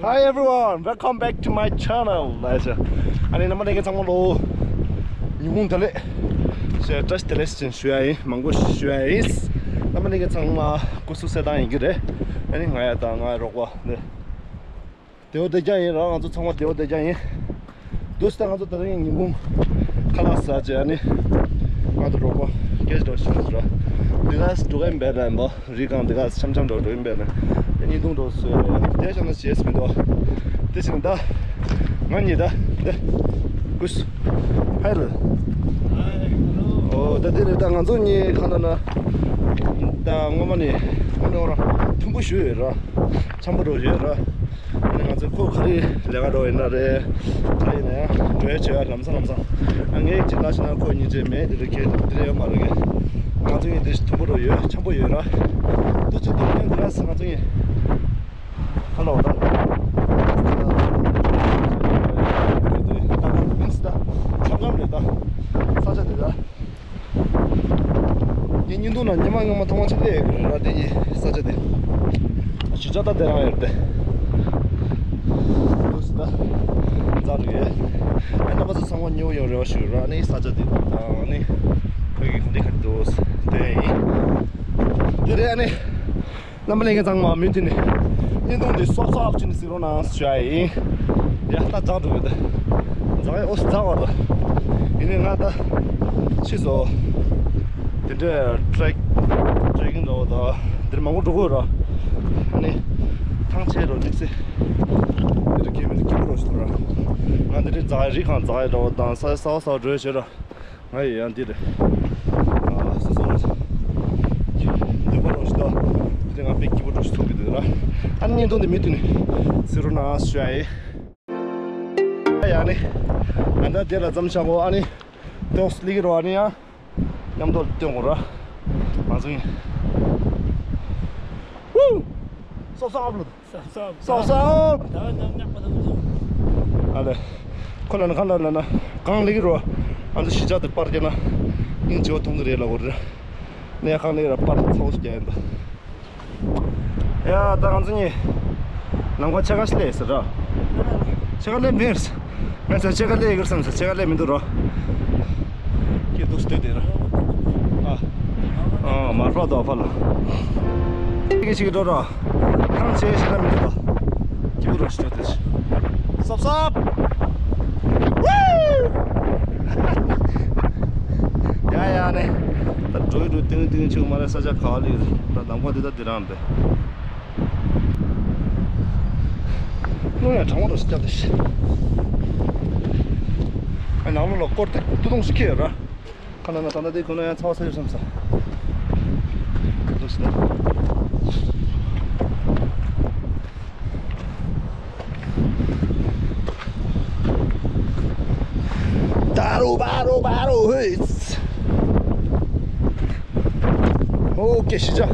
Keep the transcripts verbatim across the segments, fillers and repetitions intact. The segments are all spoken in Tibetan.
Hi everyone, welcome back to my channel. ལགས་སོ། ཨ་ནི་རྣམ་པ་ལྷན་རྒྱས་ཚང་མ་ལོ། ཉིན་གུང་བདེ་ལེགས། ཞེས་བཀྲ་ཤིས་བདེ་ལེགས་ཞེས་ཞུ་ཡ་ཡིན། མང་པོ་ཞུ་ཡ་ཡིན། རྣམ་པ་ལྷན་རྒྱས་ཚང་མ་སྐུ་གཟུགས་གསལ་ཐང་ཡིན་གྱི་རེད། ཨ་ནི་ང་ཡ་དང་ང་ཡ་རོགས་པ་འདི། བདེ་པོ་བདེ་རྐྱང་ཡིན་ར། ང་ཚོ་ཚང་མ་བདེ་པོ་བདེ་རྐྱང་ཡིན། འདུག་སེ་ད་ང་ཚོ་ད་རིང་ཉིན་གུང་ཁ་ལག་ཟ་བྱས་ཨ་ནི། ང་ཚོ་རོགས་པ་སྐད་ཆ་འདྲ་བོ་ཞུ་ཟེར་ར། འདི་ག་འགྲོ་ག་ཡིན་པས་ལ་ཡིན་པ། རི་སྒང་འདི་ག་འཆམ་འཆམ་འགྲོ་འགྲོ་ཡིན་པས་ལ། ད་ཉིན་གུང་འགྲོ་སོ་དེ་བྱས་ན་བྱས་མི་འདུག་དེ་བྱས་ན་ད་ང་གཉིས་ད་འདི་ཀུས་ཧའི་ལ། ཨོ་ད་འདི་རེད། ད་ང་ཚོ་གཉིས་ཁ་ན་ན་ད་སྔོན་མ་ནས་སྔོན་ནས་འོ་ར་མཐུན་པོ་ཞུ་ཡོད་ར། འཆམ་པོ་འགྲོ་ཡོད་ར། ཨ་ནི་ང་ཚོ་ཁོ་ག་རེ་ལས་ཀ་འགྲོ་ཡིན་ན་རེད། ག་རེ་ཡིན་ན་ཡང་འགྲོ་ཡ་བྱེད་ཡ་ལམ་སང་ལམ་སང་། ཨ་ངས་ཅིག་ལྟ་ཤེས་ན་ཁོ་སྙིང་རྗེ་མེད་དེ་རེད། ཁྱེད་དེ་རེད་ཡོད་མ་རེད་གི། ང་ཚོ་གཉིས་དེ་མཐུན་པོ་འགྲོ་ཡོད། འཆམ་པོ་ཡོད་ར། འདུག་ཅིག་འདུག་ཉན་འདི་ལ་ང་ཚོ་གཉིས་ཧ་ལོ་ད། ད་ང་མིན་སི་ད་འཆམ་འཆམ་རེད་ད། ས་ཆ་དེ་ད། ངས་བརྙན་ཐུང་ནང་ཉི་མ་སྔོན་མ་ཐོག་མ་གཅིག་སླེབས་ཡོད་ར། དེ་ཡི་ས་ཆ་དེ་གཞིས་ཆགས་ད་དེ་རང་ཡོད་དེ། འདུག་སེ་ད་རྫ་རུ་ཡོད། ཨ་རྣམ་པ་ཚོ་ཚང་མ་མཉེས་པོ་ཡོང་རེ་བ་ཞུ་ར། ཨ་ནི་ས་ཆ་དེ་དང་ཨ་ནི་ཁོ་གི་ག་འདྲ་ག་འདྲ་འདུག་དེ་ཡིན། དེ་རེད། ཨ་ནི་རྣམ་པ་ལྷན་རྒྱས་ཚང་མ་མུ་མཐུད་ནས་བརྙན་ཐུང་འདི་སོབ་སོབ་བྱས་ནས་གཟིགས་རོགས་གནང་ཞུ་ཡ་ཡིན། ཡ་ད་འཛག་འགྲོ་གི་འདུག་འཛག་ཡ་ཨོ་འཛག་བར་དུ། ཡིན་ནའི་ང་ད་ཕྱིས་སོ། དེ་འདྲའི་ཊྲེག་ཊྲེག་ཀིང་འདྲ་བོ་དང་འདིར་མང་པོ་འགྲོ་དགོས་ར། ཨ་ནི་ཐང་ཆད་འགྲོ་དམིགས་བསལ་འདིར་སྐྱིད་མི་སྐྱིད་པོ་རོ་ཞིག་འདུག་ར། ང་འདི་འདྲའི་འཛག་རི་སྒང་འཛག་ཡ་འདྲ་བོ་དང་ས་ས་བ་ས་བ་འགྲོ་ཡ་བྱེད་ར། ང་ཡི་ཡང་འདི་རེད། ཨ་སོ་སོ་ར་འདི་པ་རོ་ཞིག་འདུག་འདི་ང་དཔེ་སྐྱིད་པོ་རོ་ཞིག་ཚོར་གི་འདུག་ར། ཨ་ནི་བརྙན་ཐུང་འདི་མུ་མཐུད་ནས་གཟིགས་རོགས་གནང་ཞུ་ཡ་ཡིན། ཡ་ནི། ང་ད་དེ་ལ་ཙམ་ཆག་གོ་ཨ་ནི། ཏོག་སི་ལི་གི་རོ་ཨ་ནི་ཡང་། མཉམ་དུ་སྟོན་གོ་ར། ང་ཚོ་ཡིན། ཧུ། སོབ་སོབ་ལོ། སོབ་སོབ། སོབ་སོབ། ད་ནམ་ཉག་པ་དང་། ཨ་ལེ། ཁོ་ལ་ན་གང་ལ་ལ་ན་གང་ལི་གི་རོ། ང་ཚོ་གཞིས་ཆགས་དེ་པར་རྒྱག་ན། སྙིང་རྗེ་བོ་མཐོང་གི་རེད་ལབ་གོ་ར། ནས་གང་ལི་ར་པར་ཚོགས་སུ་རྒྱག་ཡིན་ད། ཡ་ད་ང་ཚོ་གཉིས་ལམ་ཁ་ཕྱེད་ཀ་ཞིག་སླེབས་ཟེར་ར། ཕྱེད་ཀ་སླེབས་མེད་ཟེར། ང་ཚོ་ཕྱེད་ཀ་སླེབས་ཡོད་བསམ་ཟེར། ཕྱེད་ཀ་སླེབས་མི་འདུག་ར། སྐྱིད་སྡུག་སྟོད་དེ་ར། ཨ། ཨ་མར་པ་དོ་ཕ་ལ། ཅིག་ཅིག་འགྲོ་ར། ཐང་ཆད་ཞིག་ན་མི་འདུག་ད། སྐྱིད་པོ་ར་ཞིག་འགྲོ་དེ། སོབ་སོབ། ཡ་ཡ་ནས། ད་འགྲོ་ཡི་འགྲོ་ཏིང་ཏིང་ཆུ་མ་རེད། ས་ཆ་ག་ལི་ད་ལམ་ཁ་འདི་ད་འདི་རང་རེད། ཀླུང་ཡང་གྲང་མོ་རོ་ཞིག་སྐྱབས་ཏེ་ཤི། ཨ་ནང་ལོགས་ལ་སྐོར་ཏེ་ཏུ་ཏུང་ཞིག་ཁེལ་ཡོད་ར། ཁ་ན་ན་ད་ལྟ་དེ་ཁོ་ན་ཡང་ཚ་བ་ཚ་ཡོད་བསམ་ས། ཏུ་ཏུང་ཞིག་ད། Baro, baro, baro, hey. Okay, ཞི་ཅག་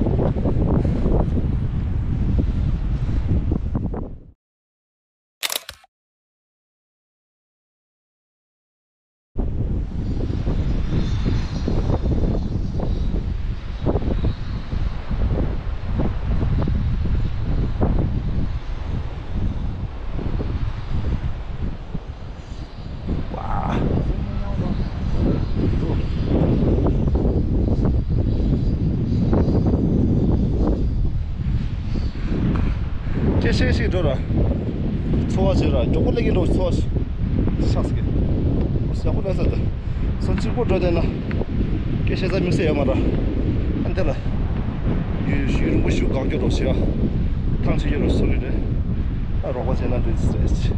ཅེ་ཤེ་ཤིག་འགྲོ་ར། ཚོ་བ་བྱེད་ར། མགྱོགས་པོ་སླེབས་ཀྱི་འགྲོ་ཚོ་བ་ཤག་སི་ཀེ། ཡག་པོ་ལས་ས་ད། སོ་གཅིག་པོ་འགྲོ་དེ་ན། སྐད་བཤད་ས་དམིགས་བསལ་ཡོད་མ་ར། ཨ་འདི་ལ། ཡུན་ཡུན་རིང་པོ་ཞིག་གང་སྐྱོ་རོགས་བྱེད་ཨ། ཐང་ཆད་ཀྱི་རོགས་སོ་རི་རེད། ཨ་རོགས་པ་བྱས་ན་འདི་ཟེར།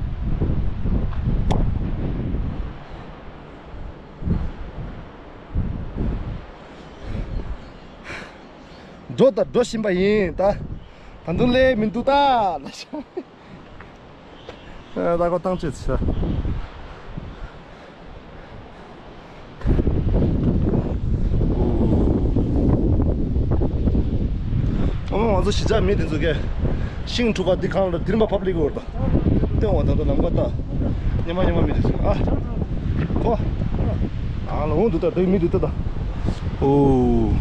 འགྲོ་དང་འགྲོ་བཞིན་པ་ཡིན་ད། ད་དུང་སླེབས་མི་འདུག་ད་ལ་ཤ། ད་ཁོ་ཐང་ཆད་ཚ། ཨོ་མ་ང་ཚོ་གཞིས་ཆགས་མི་དེ་ཚོ་གས་ཤིང་འཁྲུ་ག་འདི་གང་ལ་དིར་མ་ཕབ་ལི་གོ་ད། ལྟེ་བ་ད་ད་ལམ་ཁ་ད། ཉི་མ་ཉི་མ་མི་དེ་ཚོ་ཨ། ཁོ། ཨ་ལ་འོང་འདུག་ད་དེ་མི་འདུག་ད་ད། ཨོ།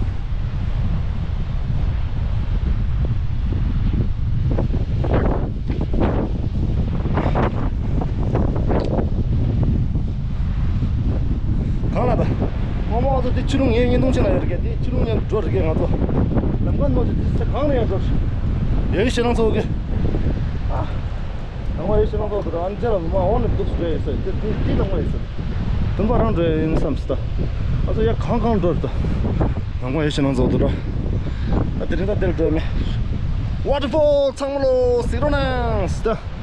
ཨོ་མ་ཨོ་ཚོ་དེ་ཆུ་ཀླུང་ངའི་བརྙན་ཐུང་ཆེན་ལ་ཡོད་རེད་གི། དེ་ཆུ་ཀླུང་ཉན་འགྲོ་རེད་གི། ང་ཚོ་ལམ་ཁ་ནོར་ཅིག་དེ་ས་གང་ནས་ཡང་འགྲོ་རེད། ཡོད་ཞེ་ནང་ཚོ་གི། ཨ། ལམ་ཁ་ཡོད་ཞེ་ནང་ཚོ་དུ་ར་ཨན་ཅེ་ལ་མ་འོང་ནས་འདུག་སུ་འགྲོ་ཡོད་ས་དེ་དེ་དེ་ལམ་ཁ་ཡོད་ས། དུམ་པ་རང་འགྲོ་ཡོད་ཡིན་བསམ་སི་ད། ཨ་ཚོ་ཡ་གང་གང་འགྲོ་རེད་ད། ལམ་ཁ་ཡོད་ཞེ་ནང་ཚོ་དུ་ར། ད་དེ་རིང་ད་དེར་འགྲོ་མེད། Waterfall ཚང་མ་ལོ་སི་རོ་ནང་སི་ད།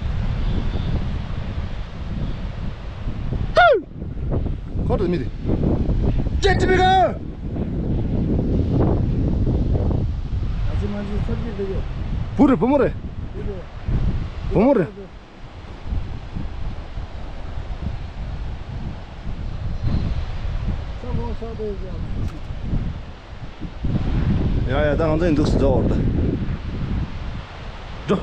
ཁོ་རེ་མི་རེད། ཅེ་ཅི་མི་ག་བུ་རེད་བུ་མོ་རེད། བུ་མོ་རེད། ཡ་ཡ་ད་ང་ཚོ་ཡིན་འདུག་སུ་འགྲོ་བར་ད། འགྲོ།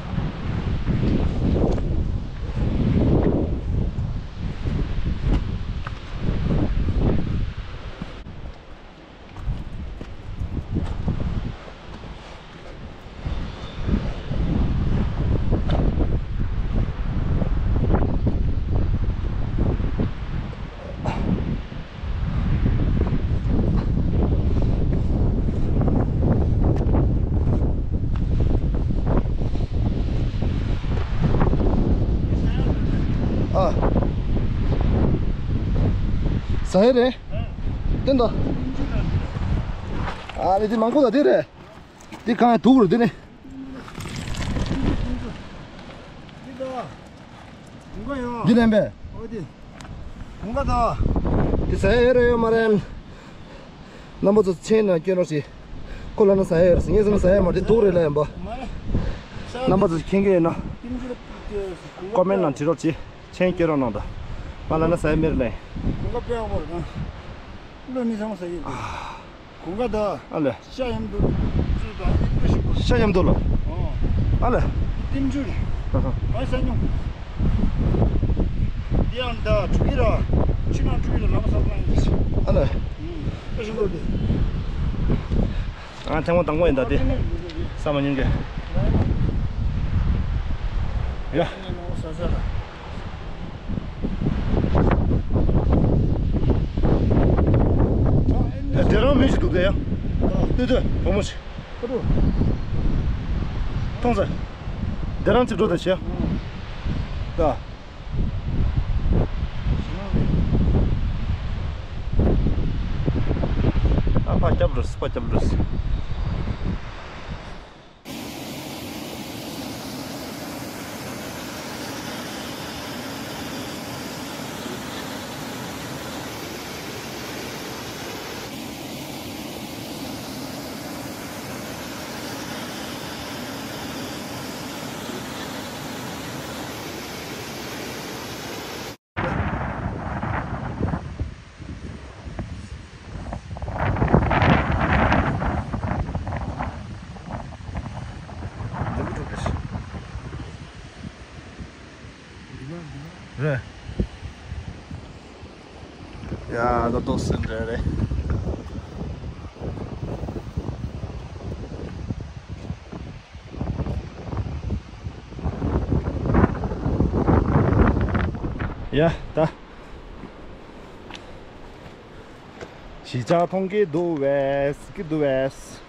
ཨ། ཟ་ཡི་རེད། བསྟན་ད། ཨ་ནི་དེ་མང་པོ་ད་དེ་རེད། དེ་གང་ཡང་དུག་རུ་དེ་ནི། འདི་ལན་པས། འོ་དེ། གུང་ཁ་དང་། དེ་ཟ་ཡ་ཡོད་རེད་ཡོད་མ་རེད། རྣམ་པ་ཚོ་མཆན་ནང་སྐྱོན་རོགས་ཞེས། ཁོ་ལ་ན་ཟ་ཡ་ཡོད་རེད་ཟེར་ངས་ཟེར་ན་ཟ་ཡ་མ་རེད་དུག་རེད་ལ་ཡིན་པ། རྣམ་པ་ཚོ་མཁྱེན་གྱི་ཡོད་ན། ཀོ་མེན་ནང་བྲིས་རོགས་ཞེས་མཆན་སྐྱོན་རོགས་གནང་དང་། ང་ལ་ན་ཟ་ཡ་མེད་རེད་ལ་ཡིན། གུང་ཁ་དཔེ་ཡག་པོ་རེད་ན། བློ་མི་ཚང་ཟ་ཡི་རེད། གུང་ཁ་ད། ཨ་ལེ། ཤ་ཡམ་དུ། ཅུ་དང་ཨི་ཏི་ཤི་པོ། ཤ་ཡམ་དུ་ལ། ཨོ། ཨ་ལེ། ཏིམ་ཅུ་རེད། ཨ་ཧ། ཨ་ས་ཉུང་། དེ་ཡང་ད་ཕྲུ་གུ་ར། ཆུ་ནང་ཕྲུ་གུ་ར་ལམ་ས་ལ་ཡིན། ཨ་ལེ། ཨ་ཤི་པོ་དེ། ཨ་ཐེངས་མ་དང་པོ་ཡིན་ད་དེ། ས་མ་ཉུང་གི། ཡ། ས་ས་ལ། དེ་རང་མི་ཞིག་འདུག་དེ་ཡང་། ལྟོས་ལྟོས་བུ་མོ་ཞིག་མཐོང་ཟེར། དེ་རང་ཅིག་འགྲོ་དང་བྱས། ད། ཨ་ཕ་སྐྱབས་འགྲོ་སི་ཕ་སྐྱབས་འགྲོ་སི། རེད། ཡ་ད་ཏོག་ཙམ་འདྲ་རེད། ཡ་ད། གཞིས་ཆགས་མཐོང་གི་འདུག་བས་གི་འདུག་བས།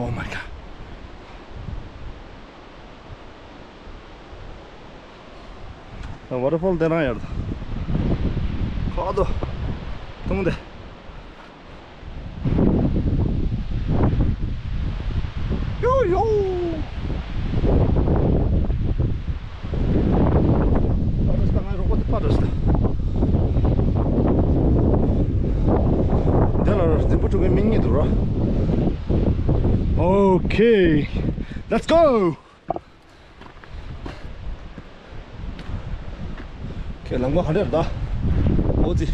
Oh my god. Waterfall དེ་རང་ཡོད། ཁ་དོ། ཐུང་དེ། ཡོ་ཡོ། ཨ་རོ་སྟ་ང་རོགས་པ་དེ་པ་རོ་སྟ། དེ་ལ་རོ་རྫིང་བུ་ཕྲུ་གུའི་མིང་གཉིས་འདུག་རོ། Okay, let's go. ཁྱེད་ལམ་ཁ་ག་འདྲ་རེད་ད། འོ་ཙི།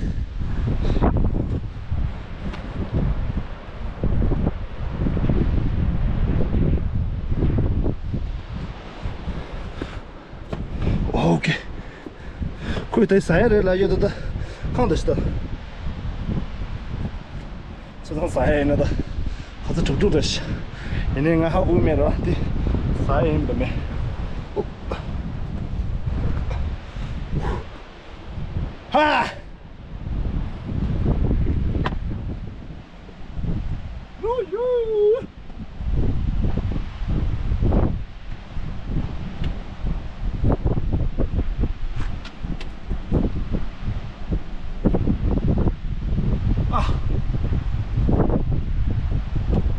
ཨོ་ཁེ། ཁོས་དེ་ཟ་ཡ་རེད་ལབ་ཡོད་ད། ད་གང་འདྲ་ཞིག་ད། ཚོ་ཚང་ཟ་ཡ་ཡིན་ན་ད། ཁ་ཚ་དྲུག་དྲུག་འདྲ་ཞིག་ཡིན་ནའི་ང་ཧ་གོ་མེད་ར་དེ། ཟ་ཡ་ཡིན་པ་མེད། ཧ། ཨ།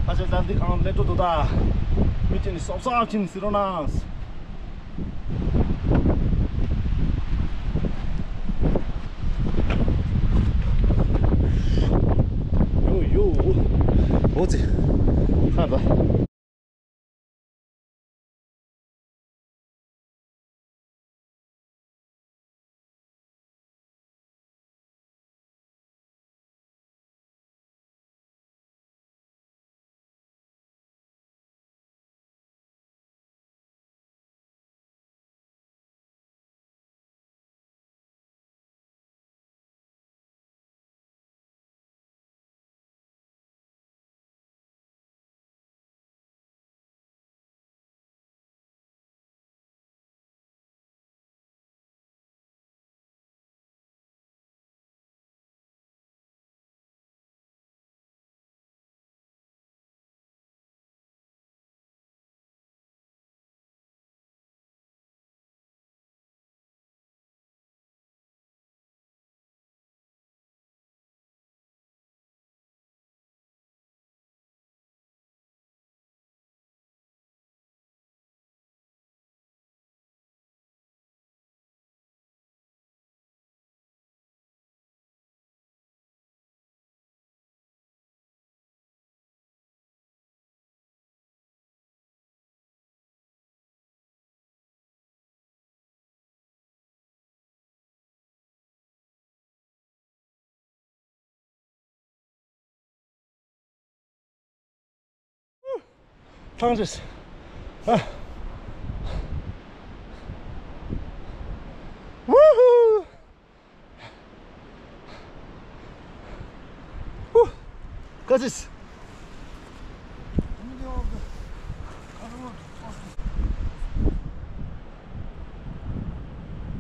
ཨ་ཅེ་ད་འདི་གང་ལེགས་འགྲོ་འདུག་ད། མི་ཅིག་ནི་སོབ་སོབ་ཅིག་ནི་ཟེར་རོགས་གནང་། ཡོ་ཡོ། འོ་ཙི། ཁ་ད། ཐང་ཅིས། ཨ། ཝུ་ཧུ། ཧུ། ཀ་ཅིས།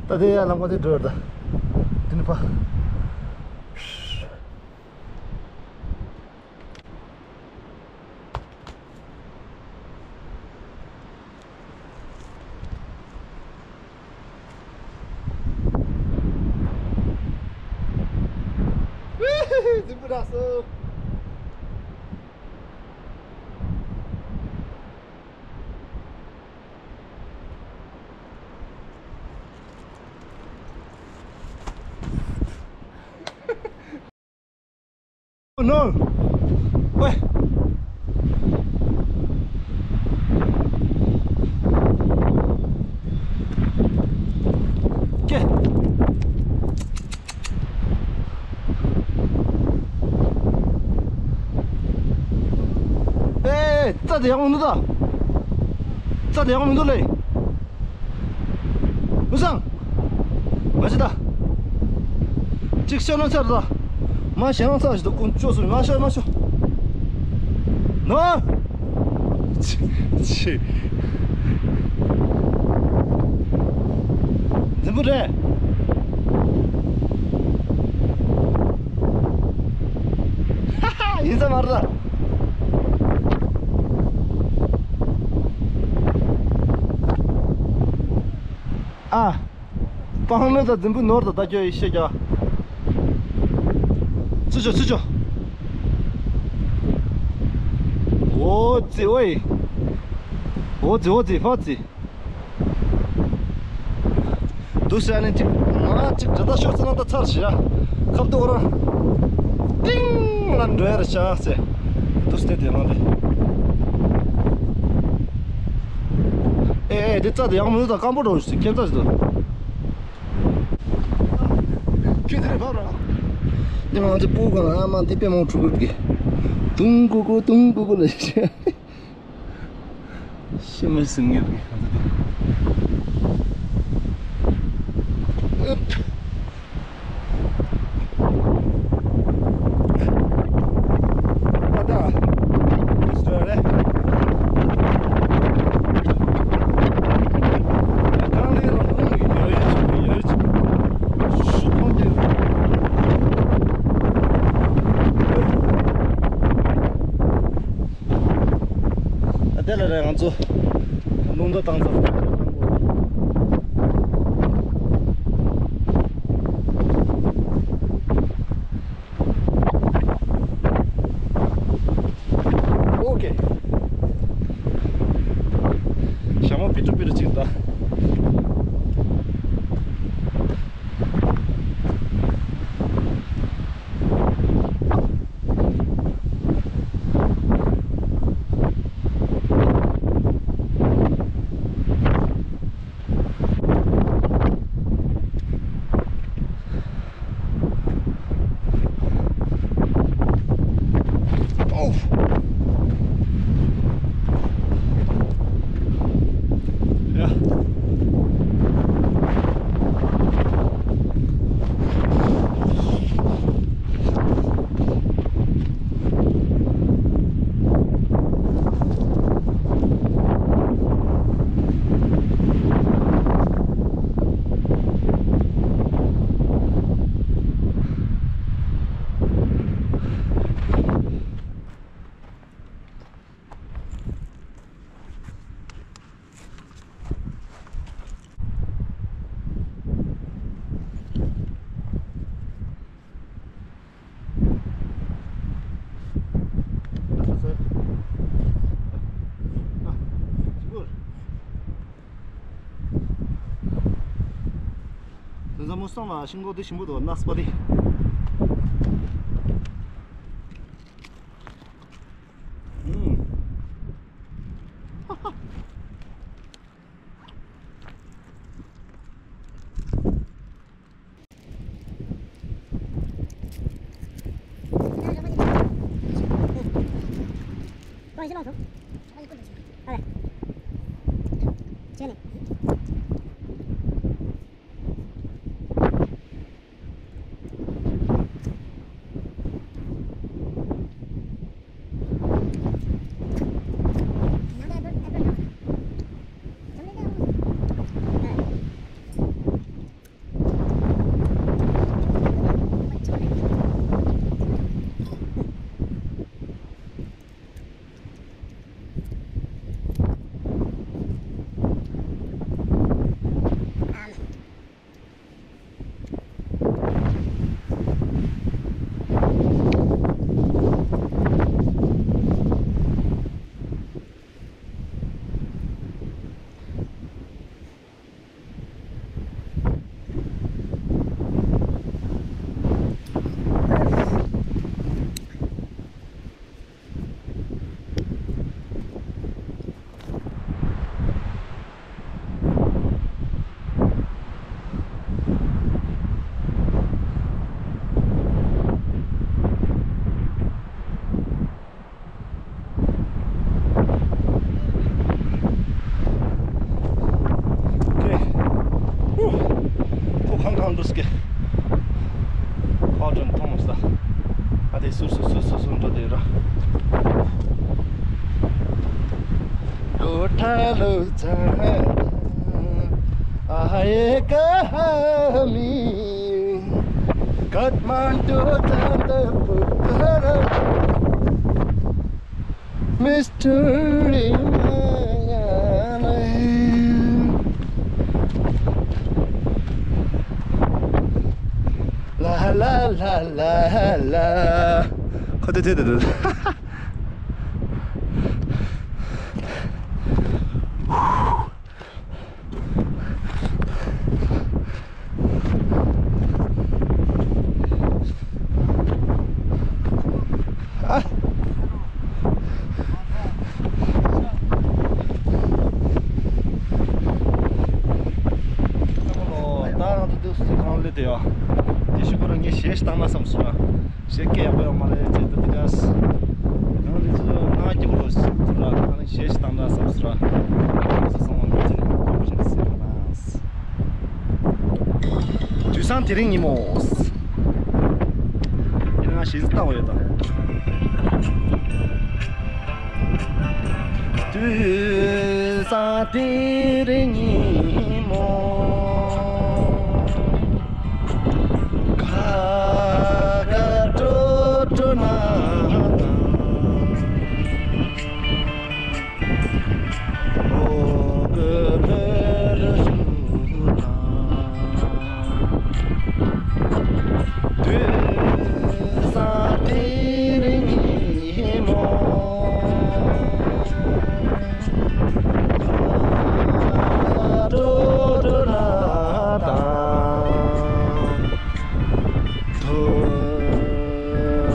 ད་དེ་ཡར་ལམ་ཁ་དེ་འགྲོ་ཡོད་ད། དེ་ནི་ཕ། རྫིང་བུ་རག་སོང་། ནོ། ཝེ། ཀེ། ཨེ། རྩྭ་དེ་ཡག་པོ་མི་འདུག་ད། རྩྭ་དེ་ཡག་པོ་མི་འདུག་ལེ། མི་སང་། མ་ཤི་ད། ཅིག་ཤོ་ནོ་ཚར་ད། མ་ཤི་ནོ་ཚར་ཞིག་ད་ཀུན་ཅོ་སུ་མ་ཤོ་མ་ཤོ། ནོ། ཆི། ཆི། རྫིང་བུ་རེད། ཧ་ཧ། ཡིན་ས་མ་རེད་ད། ཨ། སྤང་ལོ་དང་རྫིང་བུ་ནོར་དང་ད་ཁྱོད་ཡེ་ཤེས་རྒྱ། ཚུ་ཆོ་ཚུ་ཆོ། འོ་ཙི་ཨོའི། འོ་ཙི་འོ་ཙི་ཧོ་ཙི། འདུག་ཟེར་ནས་ཅིག་ང་ཅིག་དྲ་ད་ཤོར་ཚེ་ན་ད་ཚར་ཞེ་ར། ཁབ་ཏུ་འོ་རང་། ཏིང་ལ་འགྲོ་ཡ་ར་ཤག་ཟེར། འདུག་སྟེ་དེ་ལང་དེ། ཨེ་ཨེ་དེ་རྩྭ་དེ་ཡག་མི་འདུག་ད་སྐམ་པོ་འགྲོ་ཞིག་ཁྱེད་རྩྭ་ཞིག་འདུག་ཁྱེད་དེ་རེད་བབ་ར། དེ་ང་ཚོ་སྤུ་གང་ལ་ཨ་མ་དེ་དཔེ་མང་ཕྲུ་གུ་གི། ཏུང་ཀུ་ཀུ་ཏུང་ཀུ་ཀུ་ལ་ཤི། ཤི་མི་སྲིད་ངེས་རེད་ང་ཚོ་དེ། དེ་ལ་རེད། ང་ཚོ་རླུང་རྟ་བཏང་ཚར། ཨོ་ཀེ། ཞྭ་མོ་པི་ཏྲུ་པི་ཏྲུ་ཅིག་ད། དེ་ཚོ་མོ་སོང་ལ་ཤིང་སྒོ་དེ་ཞིམ་པོ་འདུག། ནགས་པ་དེ། ཨུམ། ཁོ་གང་གང་འདུག་སྐད། ཁོ་དྲན་མཐོང་མ་ས། ཨ་དེ་སུ་སུ་སུ་སུ་སུ་འགྲོ་དེ་ར། ལོ་ཐ་ལོ་ཚ་ཨ་ཧ་ཡེ་ཀ་ཧ་མི། Kathmandu tata putara Mister Himayalaya. La la la la la. ཁོ་དེ་དེ་དེ་དེ། ད་ང་ཚོ་དུས་སུ་གང་ལས་དེ་ཡོད། དེ་ཤུ་གུ་ར་ངས་གཞས་ཤིག་བཏང་ན་བསམ་སོང་ཨ། གཞས་སྐད་ཡག་པོ་ཡོད་མ་རེད་ཅེས་ད་དེ་ག་ས། ང་རང་དེ་ཚོ་ང་སྐྱིད་པོ་རོ་ཞིག་ཚོ་ར་ང་རང་གཞས་ཤིག་བཏང་ན་བསམ་སོང་ར། ང་ཚོ་ཚང་མ་མི་ཚེ་ནི་ཡག་པོ་ཞིག་ཟེར་ན། སང་དེ་རིང་ཉིན་མོ། ཡིན་ན་ང་ཞིག་བཏང་བ་ཡོད་དམ། དུས་སང་དེ་རིང་ཉིན་མོ། ཁ་ཁ་ཏོ་ཏོ་ན།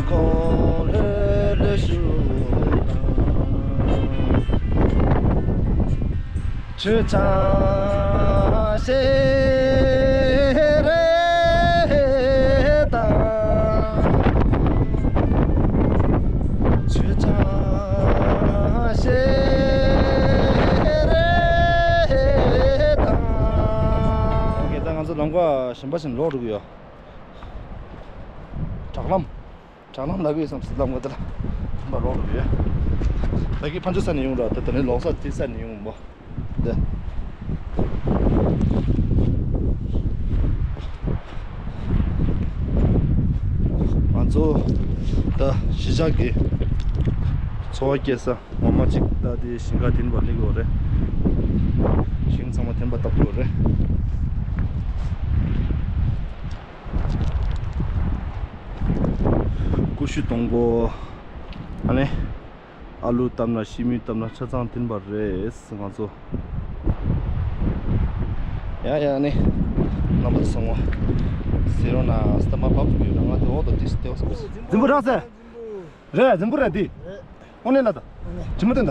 ཁོང་ལྷོད་ལྷོད་ཞུ་དང་། ཆུ་ཚང་ཤེས་རེད་དང་། ཆུ་ཚང་ཤེས་རེད་དང་། ད་ང་ཚོ་ལམ་ཁ་གཞན་པ་ཞིག་ལོག་འགྲོ་གི་ཡོད། དྲག་ལམ། དྲག་ལམ་ལབ་ཀྱི་ཡོད་བསམ་སྲིད་ལམ་ཁ་དེ་ལ། མ་ལོག་འགྲོ་གི་ཡོད། ད་གི་ཕན་ཆུ་ས་ནས་ཡོང་ར་ད་ད་ནི་ལོག་ས་དེ་ས་ནས་ཡོང་མོ། འདི། ང་ཚོ་ད་གཞིས་ཆགས་ཀྱི་འཚོ་བ་སྐྱེལ་ས་ངོ་མ་ཅིག་ད་དེ་ཞིང་ཁ་འདི་ནས་ཕར་སླེབས་ཡོད་རེད། ཞིང་ཚང་མ་འདི་ནས་ཕར་བཏབ་ཡོད་རེད། ཀུ་ཤུ་གཏོང་གོ། ཨ་ནི། ཨ་ལུ་བཏབ་ན་ཤི་མི་བཏབ་ན་ཆ་ཚང་འདི་ནས་ཕར་རེད་ང་ཚོ། ཡ་ཡ་ནི། རྣམ་པ་ཚོ་སོང་བ། ཟེར་རོགས་ན་སྟབས་མ་བབ་ཡོད་ན་ང་དེ་འོག་ཏུ་ཏིས་ཏེ་བ་སོང་། རྫིང་བུ་རག་ཟེ། རེད་རྫིང་བུ་རེད་དེ། དངོས་གནས་ལ་ད། ཇི་མ་དོན་ད།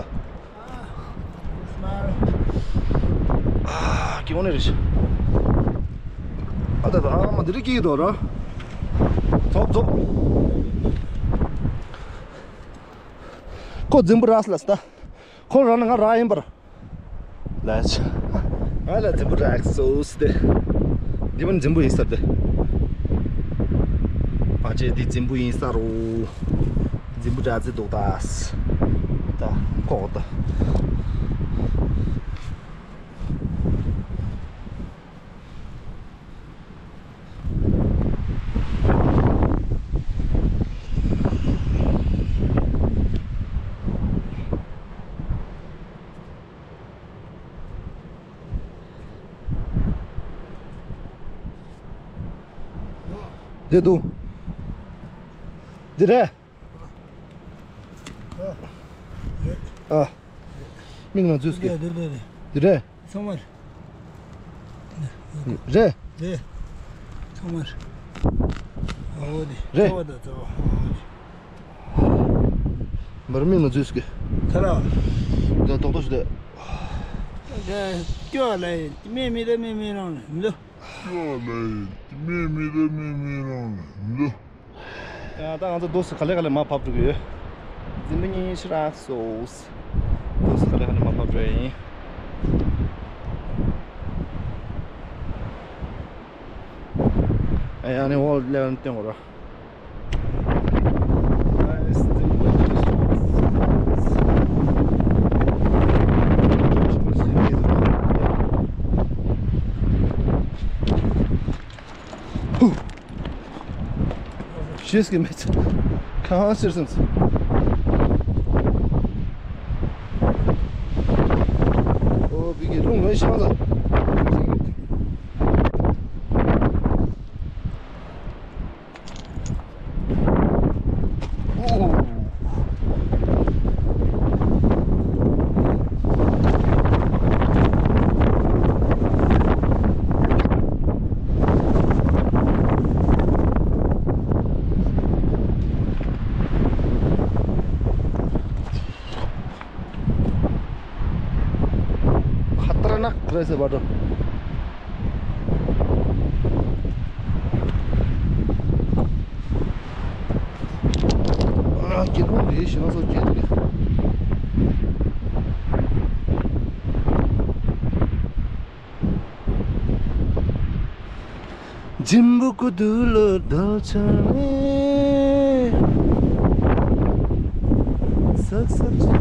ཨ་ཀི་དངོས་གནས་རེད་ཤི། ཨ་ད་ད་ཨ་མ་འདི་རིགས་ཀྱི་དོ་ར། ཛོབ་ཛོབ། ཁོ་རྫིང་བུ་རག་ལ་སྟ། ཁོ་རང་ནི་ང་རག་ཡིན་པར། ལས། ང་ལ་རྫིང་བུ་རག་སོ་སྟེ། འདི་མིན་རྫིང་བུ་ཡིན་ས་སྟེ། ང་ཅེ་འདི་རྫིང་བུ་ཡིན་ས་རུ། རྫིང་བུ་རག་ཙེ་འདུག་ད། ད་ཁོག་ད། འདི་འདུག་འདི་རེད། ཨ། མིག་ནང་འཛུལ་སྐྱེ། འདི་རེད། ཚང་མར། རེད། རེད། ཚང་མར། འོ་དེ། རེད། ཚང་མ་དང་ཚང་མ། འོ་དེ། མར་མིག་ནང་འཛུལ་སྐྱེ། ཁ་ལ། ད་ཏོག་ཏོག་ཞིག་ད། ད་སྐྱོ་ལ་ཡིན་མེ་མེ་ད་མེ་མེ་རང་ལ་མི་འདུག་སྐྱོ་ལ་ཡིན་མེ་མེ་ད་མེ་མེ་རང་ལ་མི་འདུག་ཡང་ད་ང་ཚོ་རྡོ་སི་ག་ལེ་ག་ལེ་མར་བབས་འགྲོ་གི་ཡོད། རྫིང་བུ་གཉིས་ཕྱིར་རག་སོང་། རྡོ་སི་ག་ལེ་ག་ལེ་མར་བབས་འགྲོ་ཡིན། ཨ་ཡ་ནི་འོག་ལེ་ག་ལེ་སྟོན་གོ་ར། ཤེས་ཀྱི་མེད། གང་ཟེར་སོང་། ཨོ་བི་གི་རླུང་ངའི་ཤང་ལ། ཁ་ཏར་ནག་རེད་ཟེར་བ་འགྲོ། ཨ་སྐྱིད་པོ་རེད་ཞེ་ན་སོ་སྐྱིད་རེད། འཇིམ་པོ་ཀུ་དུ་ལོ་རྡོ་ཆ་ནས། སག་སག་ཅི་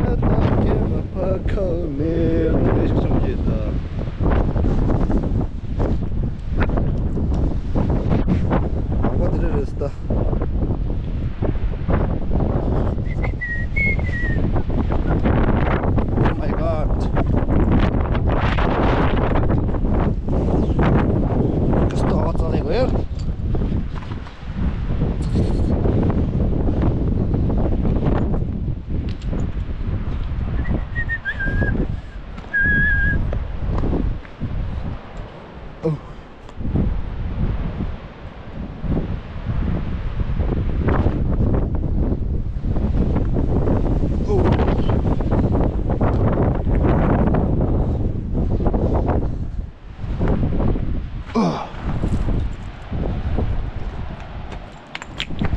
ལ་དང་སྐྱེ་བ་ཕ་ཁ་ནས། རེ་ཞིག་སོང་རྗེས་ད། ལག་པ་དེ་རེ་རེ་སྟ། Oh my God. Just the hot sunny weather. Oh.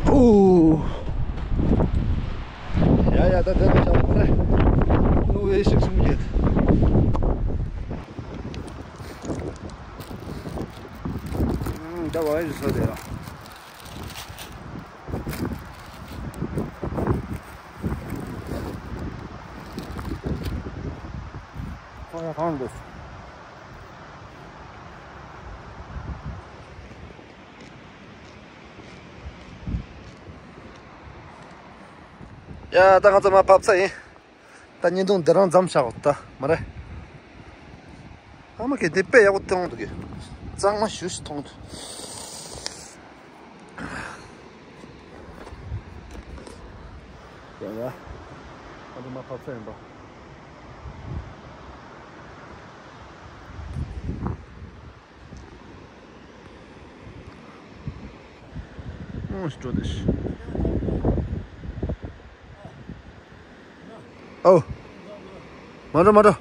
ཨོ། ཡ་ཡ། ད་དེ་ལ་ཆགས་པ་རེད། ཀླུ་བའི་ཤིག་གསུང་གི། ཨང་། ད་བ་ཡི་སོ་དེ་ཡ། ཁོ་ཡ་གང་འདུག་ཡ། ད་ང་ཚོ་མར་བབས་ཚར་ཡིན། ད་བརྙན་ཐུང་འདི་རང་མཚམས་བཞག་ད་མ་རེད། ཨ་མ་གི་འདི་དཔེ་ཡག་པོ་མཐོང་འདུག་གི། གཙང་མ་ཞེ་ཞིག་མཐོང་འདུག་ཡ་ཡ། ང་ཚོ་མར་བབས་ཚར་ཡིན་པ། ཨོ། སྤྲོ་དེ་ཤི། ཨོ། མ་འགྲོ་མ་འགྲོ།